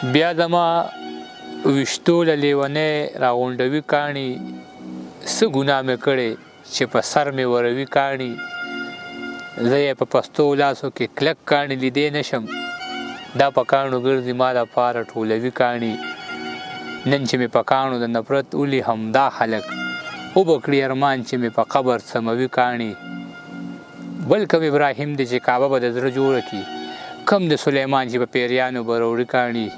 بیا زما ویشتو له لیونی راغونډوي کاڼي، څه ګناه مې کړې چې په سر مې وروي کاڼي. زه یې په پستو لاسو کې کلک کاڼي لیدی نه شم، دا په کاڼو ګرځي ما دپاره ټولوي کاڼي. نن چې مې په کاڼو د نفرت ولي همدا خلک وبه کړي ارمان چې مې په قبر سموي کاڼي. بل کوم ابراهیم دی چې کعبه به د زړه جوړه کړي، کوم د سلیمان چې په پیریانو به راوړي کاڼي.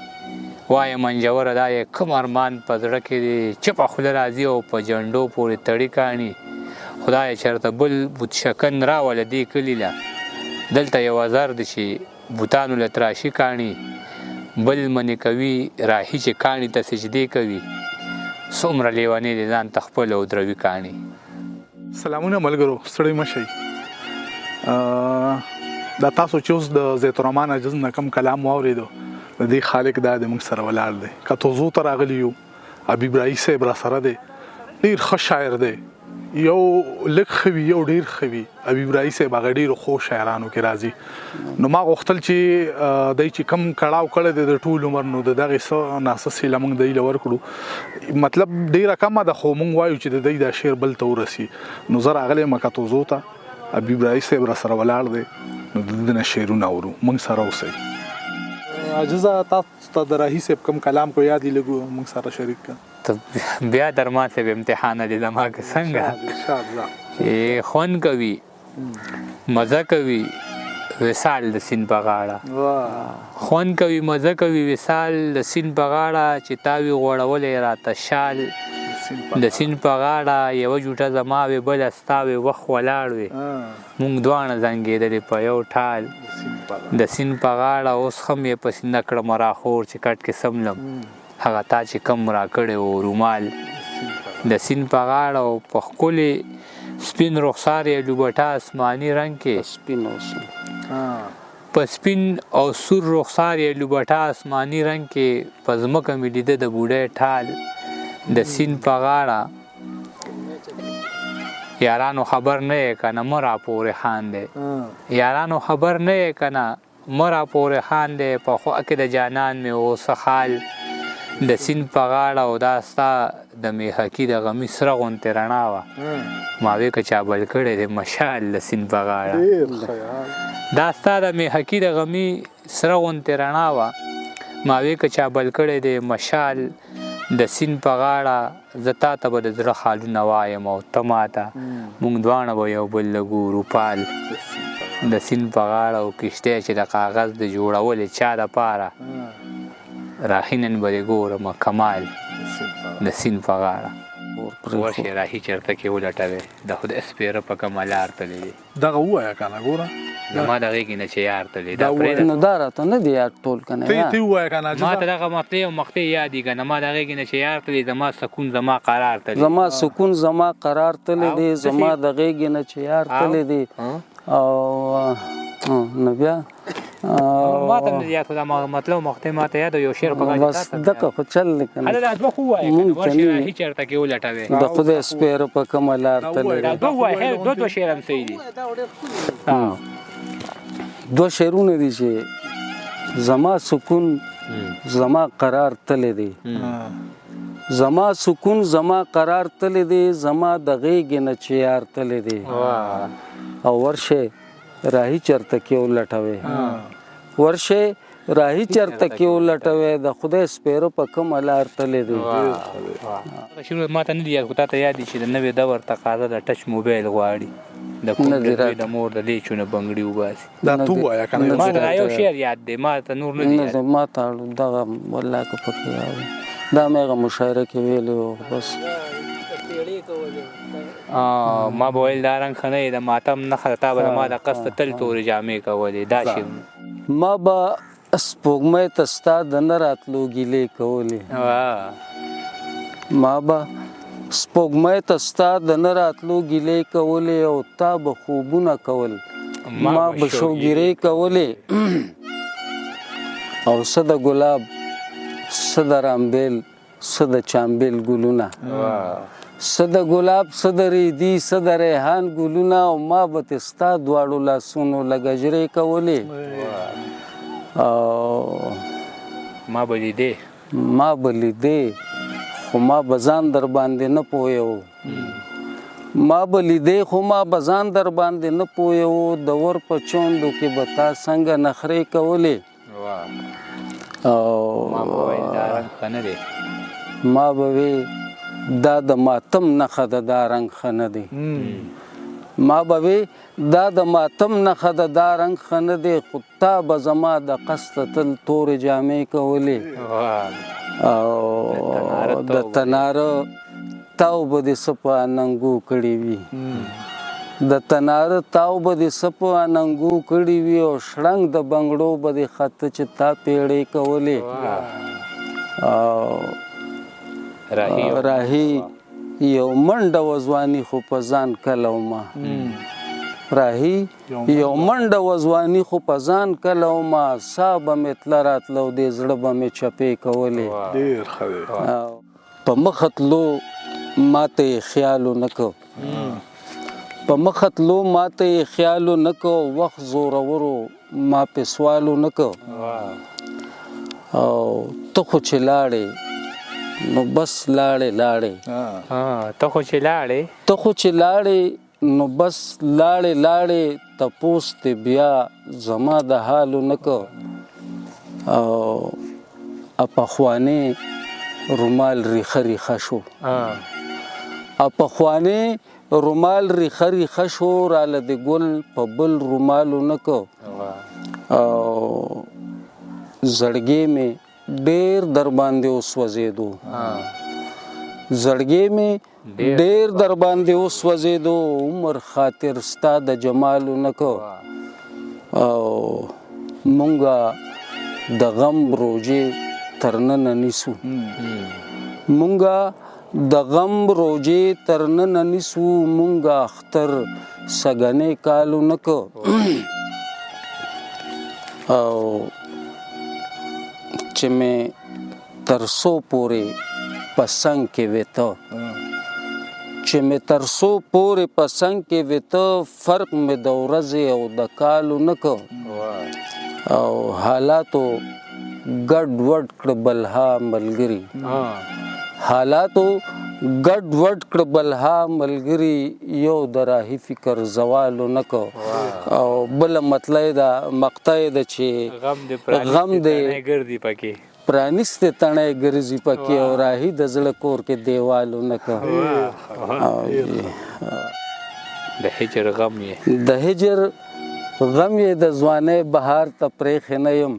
وایم منجوره دا یې کوم ارمان په زړه کې دی چې په خوله راځي او په جنډو پورې تړي کاڼي. خدای چېرته بل بت شکن راوله دې کلي له، دلته یو ازر دی چې بتانو له تراشي کاڼي. بل منې کوي راهي چې کاڼي ته سجدې کوي، څومره لیونی دی ځان ته خپل او دروي کاڼي. سلامونه ملګرو، ستړي مه شئ. دا تاسو چې اوس د زیت الرحمن عاجز نه کوم کلام واورېدو، د دې خالق دا د موږ سره ولاړ دی. کتوزو ته راغلی یو، حبیب راهي صاحب را سره دی، ډېر ښه شاعر دی، یو لږ ښه وي یو ډېر ښه وي. حبیب راهي صاحب هغه ډېرو ښو شاعرانو کې راځي. نو ما غوښتل چې دی چې کم کړاو کړی دی د ټول عمر، نو د دغې څه ناڅه سیله موږ دی له ورکړو. مطلب ډېره کمه ده، خو موږ وایو چې د دی دا شعر بل ته ورسي. نو زه راغلی یم کتوزو ته، حبیب راهي صاحب را سره ولاړ دی، نو د ده نه شعرونه اورو. موږ سره اوسئ. عاجزه تاسو ته د راهي صاحب کوم کلام کو یاد یې لږ موږ سره شریک کړه. ته بیا درما صاحب امتحان دی زما که څنګه چې خوند کوي مزه کوي وصال د سین په غاړه، خوند کوي مزه کوي وصال د سین په غاړه، چې تا وي غوړولی راته شال د سین په غاړه. یوه جوټه زما وي بله ستا وي، وخت ولاړ وي موږ دواړه زنګېدلې په یو ټال د سین په غاړه. اوس هم یې په سینه کړم راخور چې کټ کې څملم، هغه تا چې کم راکړی و رومال د سین په غاړه. او په ښکلې سپین رخسار یې لوبټه آسماني رنګ کې، په سپین او سور رخسار یې لوبټه آسماني رنګ کې، په ځمکه مې لیده د بوډۍ ټال د سین په غاړه. یارانو خبر نه یې که نه مه راپورې خاندی، یارانو خبر نه یې که نه مه راپورې خاندی، په خوا کې د جانان مې اوسه خال د سین په غاړه. او دا ستا د میخکي د غمي سره غوندې رڼا وه، ما وې که چا بل کړی دی مشال د سین په غاړه. دا ستا د میخکي د غمي سره غوندې رڼا وه، ما وې که چا بل کړی دی مشال د سین په غاړه. زه تا ته به د زړه خالونه وایم او ته ما ته، موږ دواړه به یو بل له ګورو پال د سین په غاړه. او کښتۍ چې د کاغذ د جوړولې چا دپاره، راهي نن به دې ګورمه کمال د سین په غاړه. ورشې راهي چېرته کې ولټوې د خدای سپېره په کومه لار تللی دی. دغه ووایه که نه، ګوره زما د غېږې نه چې یار تللی دا پرېږده. نو دا راته نه دی یاد ټول که نه، ته ووایه که نه. ما ته دغه مقطع او مقطع یاد دي که نه، ما د غېږې نه چې یار تللی، زما سکون زما قرار تللی، زما سکون زما قرار تللی دی، زما د غېږې نه چې یار تللی دی. او نو بیا ما ته نه یاد، خو دا مطلب مقطع ما ته یاد، یو شعر په غاړه بس دغه خو چل دی که نه. هله دا دوه خو ووایه که نه، ورشې راهي چېرته کې ولټوې د خدای سپېره په کومه لار تللی. دا دوه ووایه، دوه دوه شعر هم صحیح دي. دوه شعرونه دي چې زما سکون زما قرار تللی دی، زما سکون زما قرار تللی دی، زما د غېږې نه چې یار تللی دی. او ورشې راهي چېرته کې ولټوې، ورشې راهي چېرته کې ولټوې، د خدای سپېره په کومه لار تللی دی. شعرونه ما ته نه دي یاد، خو تا ته یاد دي چې د نوې دور تقاضا د ټچ موبایل غواړي، د کوم د دوی د مور د لیچو نه بنګړي وباسي. دا ته ووایه که نه. ما ته یو شعر یاد دی، ما ته نور نه دي یاد. ما ته دغه والله که پکې یاد، دا مې هغه مشاعره کې ویلی و بس. ما به ویل دا رنګ ښه نه دی، د ماتم نښه ده، تا به زما د قصده تل تورې جامې کولې. دا شعر ما به سپوږمۍ ته ستا د نه راتلو ګیلې کولې، ما به سپوږمۍ ته ستا د نه راتلو ګیلې کولې، او تا به خوبونه کول ما به شوګیرې کولې. او څه د ګلاب څه د رامبېل څه د چامبېل ګلونه، څه د ګلاب څه د ریدي څه د ریحان ګلونه، او ما به ترې ستا دواړو لاسونو له ګجرې کولې. او ما به لیدې، ما به لیدې خو ما به ځان در باندې نه پوهېو، ما به لیدې خو ما به ځان در باندې نه پوهېو، د ور په چوندو کې به تا څنګه نخرې کولې. او ما به ویل دا رنګ ښه نه دی، ما به وی دا د ماتم نښه ده، دا رنګ ښه نه دی، ما به وی دا د ماتم نښه ده، دا رنګ ښه نه دی، خو تا به زما د قصده تل تورې جامې کولې. او د تناره تاو به دې څه په اننګو کړي وي، د تناره تاو به دې څه په اننګو کړي وي، او شړنګ د بنګړو به دې خطه چې تا پیړې کولې. او راهي یو منډه وځواني خو په ځان کله ومه، راهي یو منډه وځواني خو په ځان کله ومه، سا به مې تله راتله او دې زړه به مې چپې کولې. ډېر ښه دی. په مخه تلو ماته یې خیال ونه کړ، په مخه تلو ماته یې خیال ونه کړ، وخت زورورو ما پې سوال ونه کړ. او ته خو چې لاړې نو بس لاړې لاړې، ته خو چې لاړې، ته خو چې لاړې نو بس لاړې لاړې، تپوس دې بیا زما د حال ونه کړ. او پخوانی رومال ریښه ریښه شو، پخوانی رومال ریښه ریښه شو، راله د ګل په بل رومال ونه کړ. او زړګی مې ډېر در باندې وسوځېدو، زړګی مې ډېر در باندې وسوځېدو، عمر خاطر ستا د جمال ونه کړ. او مونږه د غم روژې تر ننه نیسو، مونږه د غم روژې تر ننه نیسو، مونږه اختر سږنی کال ونه کړ. او چې مې تر څو پورې په څنګ کې ویته، چې مې تر څو پورې په څنګ کې ویته، فرق مې د ورځې او د کالو نه کړ. او حالاتو ګډ وډ کړ بلها ملګري، حالاتو ګډ وډ کړ بلها ملګري، یو د راهي فکر زوال نه کړ. او بله مطلع ده، مقطع ده چې غم دې ګرځي پکې، پرانیستې تڼۍ ګرځي پکې، او راهي د زړه کور کې دیوال نه کړ. د هجر غم یې، د هجر غم یې د ځوانۍ بهار ته پرېښی نه یم،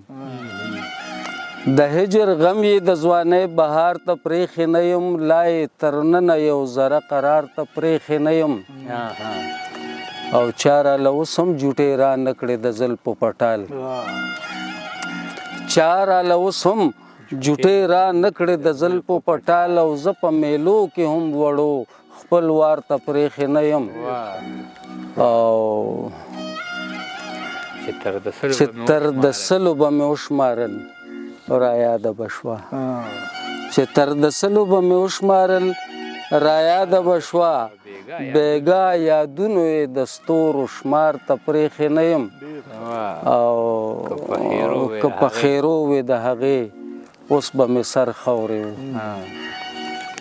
د هجر غم یې د ځوانۍ بهار ته پرېښی نه یم، لا یې تر ننه یو ذره قرار ته پرېښی نه یم. او چا راله اوس هم جوټې را نه کړې د زلفو پټال، چا راله اوس هم جوټې را نه کړې د زلفو پټال، او زه په میلو کې هم وړو خپل وار ته پرېښی نه یم. او چې تر د سلو به مې وشمارل رایاده به شوه، چې تر د سلو به مې وشمارل رایاده به شوه، بېګا یادونو یې د ستورو شمار ته پرېښی نه یم. او که په خیرو وې د هغې اوس به مې سر خاورې و،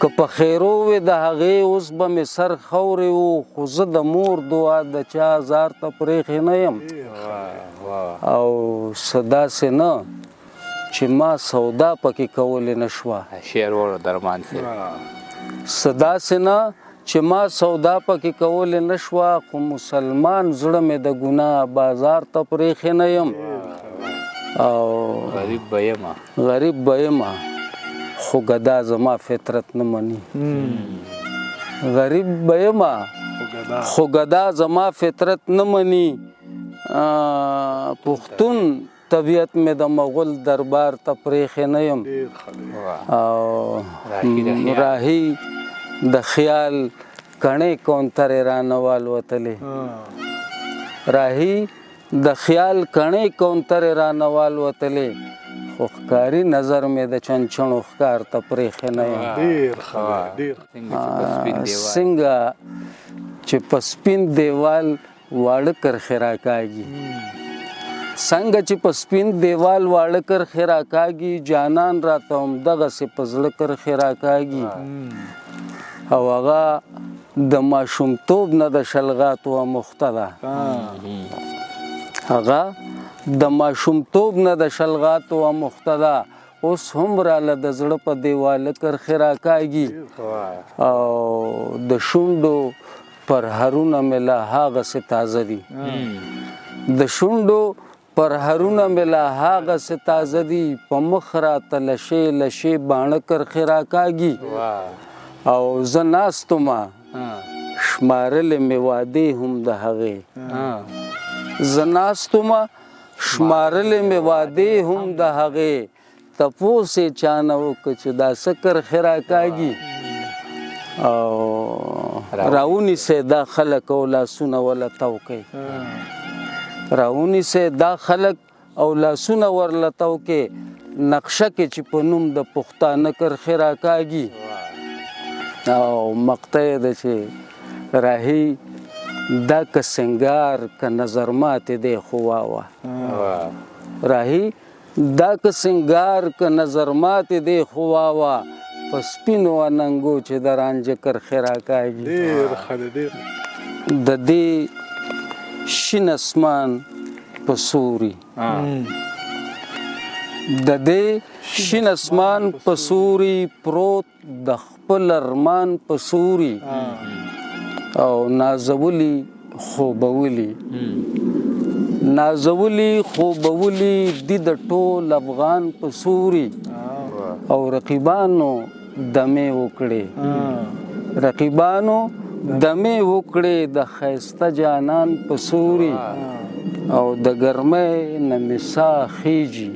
که په خیرو وې د هغې اوس به مې سر خاورې و، خو زه د مور دعا د چا ازار ته پرېښی نه یم. او څه داسې نه چې ما سودا پکې کولی نه شوه، شعر وړو درمان صاحب، څه داسې نه چې ما سودا پکې کولی نه شوه، خو مسلمان زړه مې د ګناه بازار ته پرېښی نه یم. او غریب به یمه، غریب به یمه خو ګدا زما فطرت نه مني، غریب به یمه خو ګدا زما فطرت نه مني، پښتون طبیعت مې د مغول دربار ته پرېښی نه یم. او راهي د خیال کڼې کونترې رانه والوتلې، راهي د خیال کڼې کونترې رانه والوتلې، خو ښکاري نظر مې د چنچڼو ښکار ته پرېښی نه یم. څنګه چې په سپین دیوال واړه کرښې راکاږي، څنګه چې په سپین دیوال واړه کرښې راکاږي، جانان راته همدغسې په زړه کرښې راکاږي. او هغه د ماشومتوب نه د شلغاتو اموخته ده، هغه د ماشومتوب نه د شلغاتو اموخته ده، اوس هم راله د زړه په دیواله کرښې راکاږي. او د شونډو پرهرونه مې لا هغسې تازه دي، د شونډو پرهرونه مې لا هغسې تازه دي، په مخ راته لشې لشې باڼه کرښې راکاږي. او زه ناست وم، شمارلې مې وعدې هم د هغې، زه ناست وم شمارلې مې وعدې هم د هغې، تپوس یې چا نه وکړ چې دا څه کرښې راکاږي. او راونیسئ دا خلک او لاسونه ورله تاو کړئ، راونیسئ دا خلک او لاسونه ورله تاو کړئ، نقشه کې چې په نوم د پښتانه کرښې راکاږي. او مقطع یې ده چې راهي دا که سنګار که نظر ماتې دی خو واوه، راهي دا که سنګار که نظر ماتې دی خو واوه، په سپینو اننګو چې د رانجه کرښې راکاږي. ډېر ښه دی، ډېر. د دې شین اسمان په سوري، د دې شین اسمان په سوري پروت د خپل ارمان په سوري، او نازولي خوبولي، نازولي خوبولي دي د ټول افغان په سوري. او رقیبانو دمې وکړې، رقیبانو دمې وکړې د ښایسته جانان په سوري. او د ګرمۍ نه مې ساه خیژي،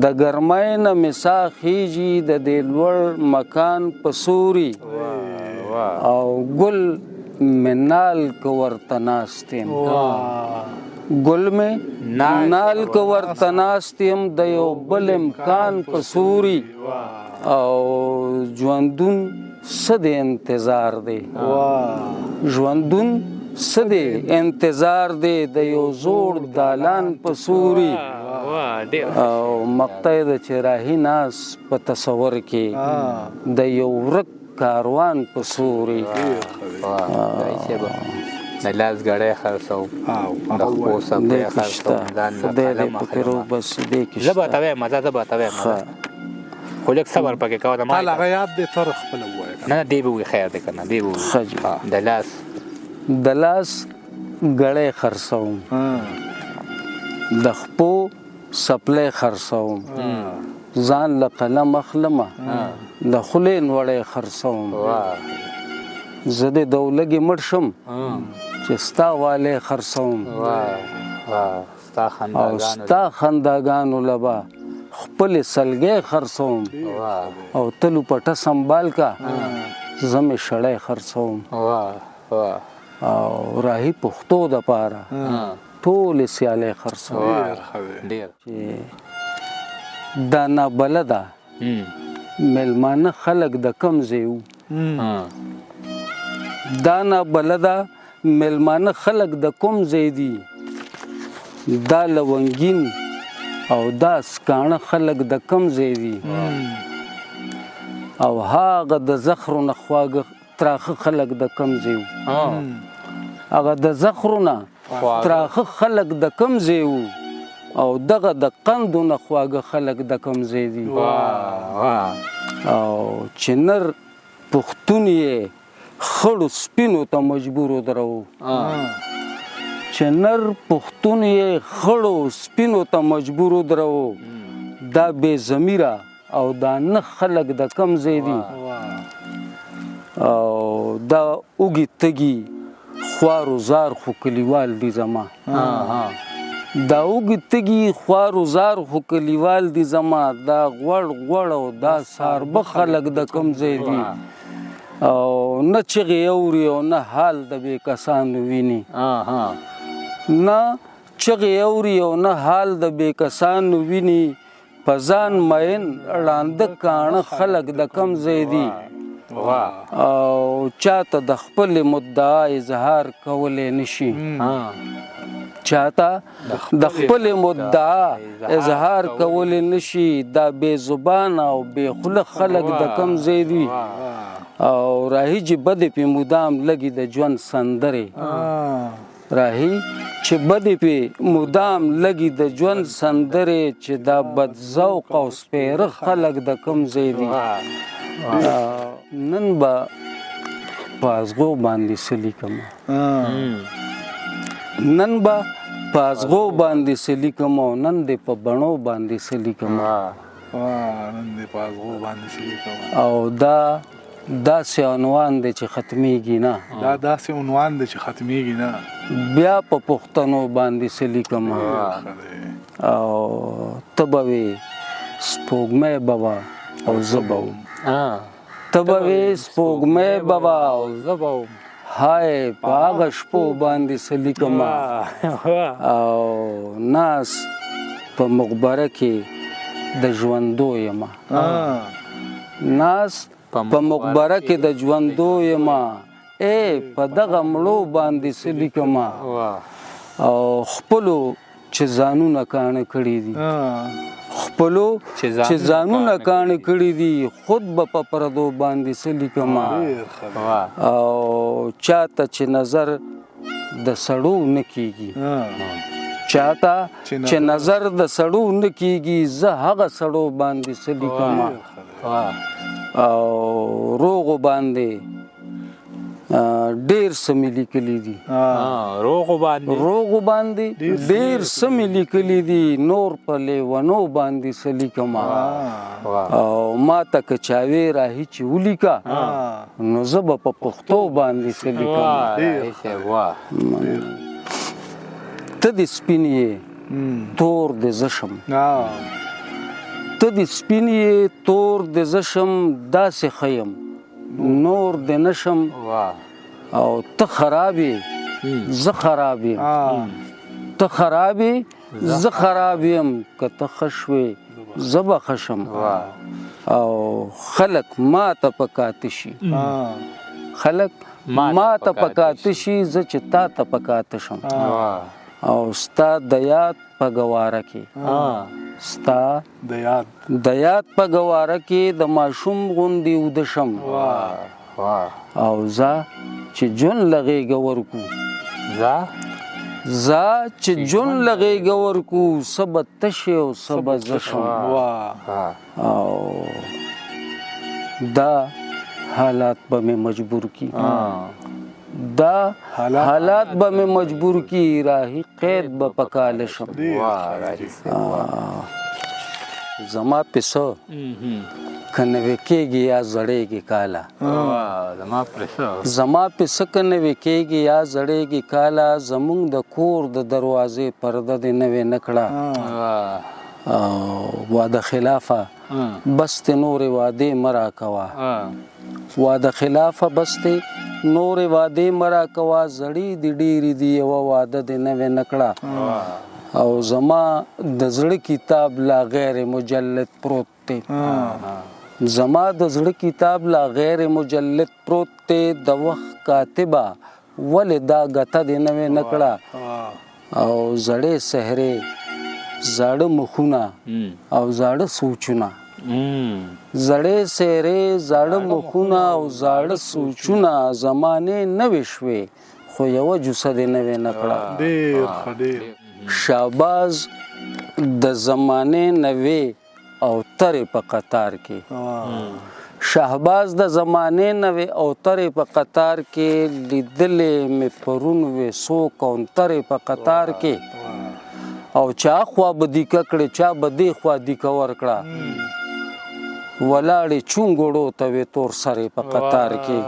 د ګرمۍ نه مې ساه خیژي د دې لوړ مکان په سوري. او ګل مې نال که ورته ناست یم، ګل مې نال که ورته ناست یم د یو بل امکان په سوري. او ژوندون څه دی انتظار دی، ژوندون څه دی انتظار دی د یو زوړ دالان په سوري. او مقطع ده چې راهي ناس په تصور کې د یو ورک کاروان په سوري. د لاس ګړی خرڅوم، د خپو څپلۍ خرڅوم، ځان له خدای دې پکې روباسي. دې کې زه به ورته وایم، زه به ورته وایم، خو لږ صبر پکې کوه. تا له هغه یاد دی، ته خپله ووایه. نه نه، دی به وي، خیر دی که نه، دی به وي. د لاس د لاس ګړی خرڅوم، د خپو څپلۍ خرڅوم، ځان له قلم اخلمه، د خولې نوړی خرڅوم، زه دې د ولږې مړ شم چې ستا والی خرڅوم، او ستا خنداګانو له به خپلې سلګۍ خرڅوم، او ته لوپټه سنبال که زه مې شړی خرڅوم. او راهي پښتو دپاره ټولې سیالۍ خرڅوم. چې دا نابلده مېلمانه خلک د کم ځای وو، دا نابلده مېلمانه خلک د کوم ځای دي، دا لونګین او دا سکاڼه خلک د کوم ځای دي، او هغه د زخرو نه خواږه تراخه خلک د کوم ځای وو، هغه د زخرو نه تراخه خلک د کوم ځای وو، او دغه د قندو نه خواږه خلک د کوم ځای دي. او چې نر پښتون یې خړو سپینو ته مجبور ودرو، چې نر پښتون یې خړو سپینو ته مجبور ودرو، دا بې ضمیره او دا نه خلک د کم ځای دي، او دا اوږي تږي خوار و زار خو کلیوال دي زما، دا اوږي تږي خوار و زار خو کلیوال دي زما، دا غوړ غوړ او دا ساربه خلک د کم ځای دي، او نه چغې اوري او نه حال د بې کسانو ویني، نه چغې اوري او نه حال د بې کسانو ویني، په ځان مین ړانده کاڼه خلک د کم ځای دي، او چاته د خپلې مدعا اظهار کولی نشي. چاته د خپل مدعا اظهار کولی نشي. دا بې زبانه او بې خوله خلک د کم ځای دي. او راهي چې بدې پې مدام لګي د ژوند سندرې، راهي چې بدې پې مدام لګي د ژوند سندرې، چې دا بد ذوق او سپېره خلک د کم ځای دي. نن به په ازغو باندې څه لیکم، نن به په ازغو باندې څه لیکم، او نن دې په بڼو باندې څه لیکم، نن دې په ازغو باندې څه لیکم. او دا داسې عنوان دی چې ختمېږي نه، دا داسې عنوان دی چې ختمېږي نه، بیا په پښتنو باندې څه لیکم. او ته به وې سپوږمۍ به وه او زه به وم، ته به وې سپوږمۍ به وه او زه به وم، های په هغه شپو باندې څه لیکم. او ناس په مقبره کې د ژوندو یم، ناس په مقبره کې د ژوندو یم، ای په دغه مړو باندې څه لیکم. او خپلو چې ځانونه کاڼه کړي دي، خپلو چې ځانونه کاڼه کړي دي، خود به په پردو باندې څه لیکم. او چاته چې نظر د سړو نه کېږي، چاته چې نظر د سړو نه کېږي، زه هغه سړو باندې څه لیکم. او روغو باندې ډیر څه مې لیکلي دي، روغو باندې، روغو باندې ډیر څه مې لیکلي دي، نور په لیونو باندې څه لیکم. او ما ته که چا وې راهي چې ولیکه، نو زه به په پښتو باندې څه لیکم. ته دې سپین یې تور دې زه شم، ته دې سپین یې تور دې زه شم، داسې ښه یم نور دې نشم. او ته خراب یې زه خراب یم، ته خراب یې زه خراب یم، که ته ښه شوې زه به ښه شم. او خلک ما ته په کاته شي، خلک ما ته په کاته شي، زه چې تا ته په کاته شم. او ستا د یاد په ګواره کې، ستا د یاد په ګواره کې د ماشوم غوندې وده شم. او زه چې ژوند له غېږه ورکو، زه چې ژوند له غېږه ورکو، څه به ته شې او څه به زه شم. او دا حالات به مې مجبور کړي، دا حالات به مې مجبور کړي، راهي قید به په کاله شم. زما پسه که نوې کېږي یا زړېږي کاله، زما پسه که نوې کېږي یا زړېږي کاله، زمونږ د کور د دروازې پرده دې نوې نه کړه. واده خلافه بس ته نورې وعدې مه راکوه، واده خلافه بس ته نورې وعدې مه راکوه، زړې دې ډېرې دي یوه وعده دې نوې نه کړه. او زما د زړه کتاب لا غیر مجلد پروت دی، زما د زړه کتاب لا غیر مجلد پروت دی، د وخت کاتبه ولې دا ګته دې نوې نه کړه. او زړې څهرې، زاړه مخونه او زاړه سوچونه، زړې څهرې، زاړه مخونه او زاړه سوچونه، زمانې نوې شوې خو یوه جوسه دې نوې نه کړه. شهباز د زمانې نوې او ترې په قطار کې، شهباز د زمانې نوې او ترې په قطار کې، لیدلې مې پرون وې څو کونترې په قطار کې. او چا خوا به دیکه کړې، چا به دې خوا دیکه ورکړه، ولاړې چونګوړو ته وې تور سرې په قطار کې.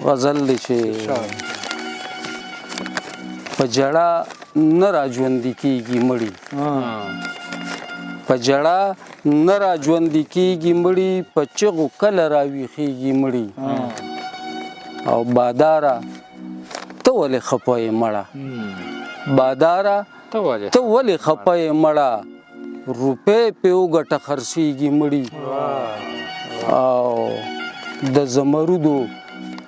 غزل دی چې په جړا نه را ژوندي کېږي مړي، په جړا نه را ژوندي کېږي مړي، په چغو کله راویښېږي مړي. او باداره ته ولې خپه یې مړه، باداره ته ولې خپه یې مړه، روپۍ پې وګټه خرڅېږي مړي. او د زمرودو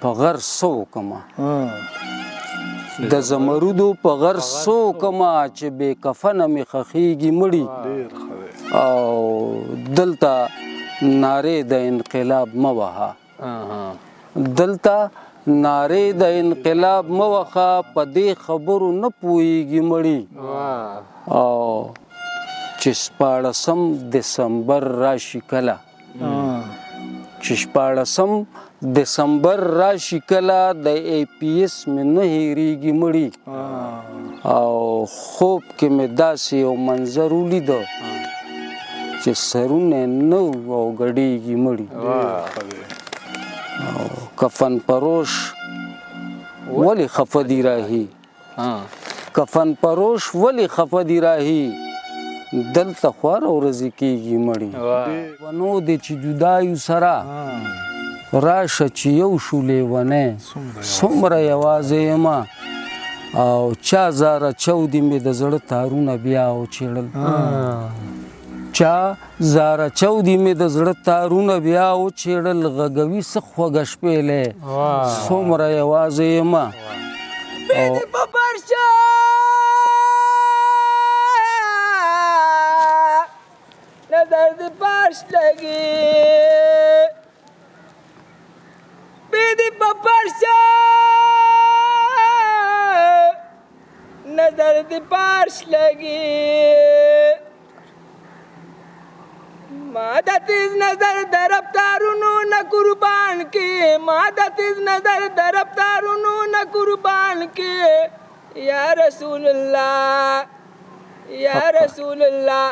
په غر څه وکړمه، د زمرودو په غر سو کما چې بې کفنه مې خخېږي مړي. او دلته نارې د انقلاب مه وهه، دلته نارې د انقلاب مه وهه، په دې خبرو نه پوهېږي مړي. او چې 16 دسمبر راشي کله، چې 16 دسمبر راشي کله، د ای پي اس مې نه هېرېږي مړي. او خوب کې مې داسې یو منظر ولیده چې سرونه نه وو او ګډېږي مړي. او کفن پروش ولې خفه دي راهي، کفن پروش ولې خفه دي راهي، دلته خو هره ورځ کېږي مړي. ونو دې چې جدا یو سره راشه چې یو شو لیونی، څومره یوازې یم. او چا زاره چودي مې د زړه تارونه بیا وچېړل، چا زاره چودي مې د زړه تارونه بیا وچېړل، غږوي څه خوږه شپېلی، څومره یوازې یم. نظر دې پرش لګي، بې دې په پرشه نظر دې پرش لګي، ما د تیز نظر د رفتارونو نه قربان کې، ما د تیز نظر د رفتارونو نه قربان کې، یا رسول الله، یا رسول الله،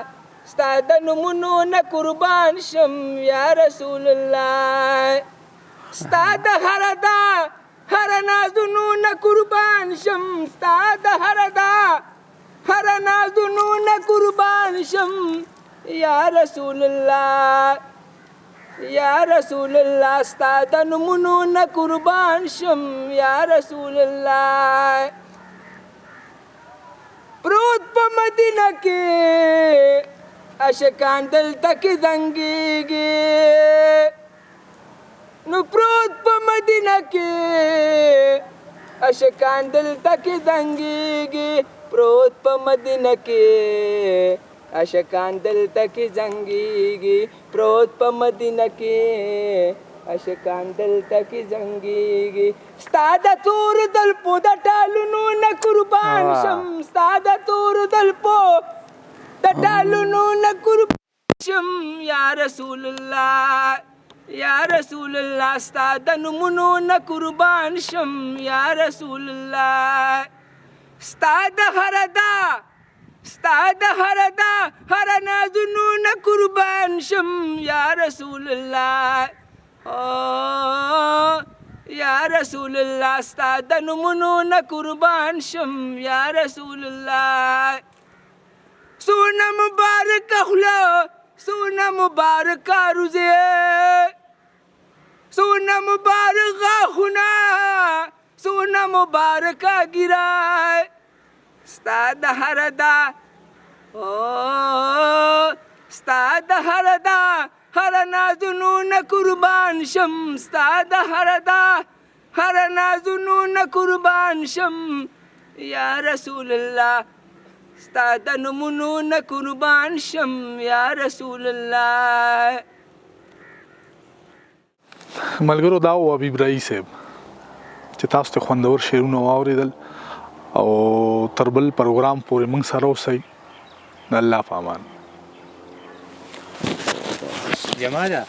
ستا د نومونو نه قربان شم، یا رسول الله، ستا د هر ادا هر نازونو نه قربان شم، ستا د هر ادا هر نازونو نه قربان شم، یا رسول الله، یا رسول الله، ستا د نومونو نه قربان شم، یا رسول الله. پروت په مدینه کې عاشقان دلته کې زنګېږي، نو پروت په مدینه کې عاشقان دلته کې زنګېږي، پروت په مدینه کې عاشقان دلته کې زنګېږي، پروت په مدینه کې عاشقان دلته کې زنګېږي. ستا د تور دلپو د ټالونو نه قربان شم، ستا د تور دلپو د ټالونو نه قربان شم، یا رسول الله، یا رسول الله، ستا د نومونو نه قربان شم، یا رسول الله، ستا د هر ادا، ستا د هر ادا هر نازونو نه قربان شم، یا رسول الله، یا رسول الله، ستا د نومونو نه قربان شم، یا رسول الله. سونه مبارک خوله، سونه مبارک روزې، سونه مبارک غاښونه، سونه مبارک ږیره، ستا د هر ادا، ستا د هر ادا هر نازونو نه قربان شم، ستا د هر ادا هر نازونو نه قربان شم، یا رسول الله، ستا د نومونو نه قربان شم، یا رسول الله. ملګرو دا و حبیب راهي صاحب چې تاسو ته خوندور شعرونه واورېدل، او تر بل پروګرام پورې موږ سره اوسئ. د الله په امان. جماله.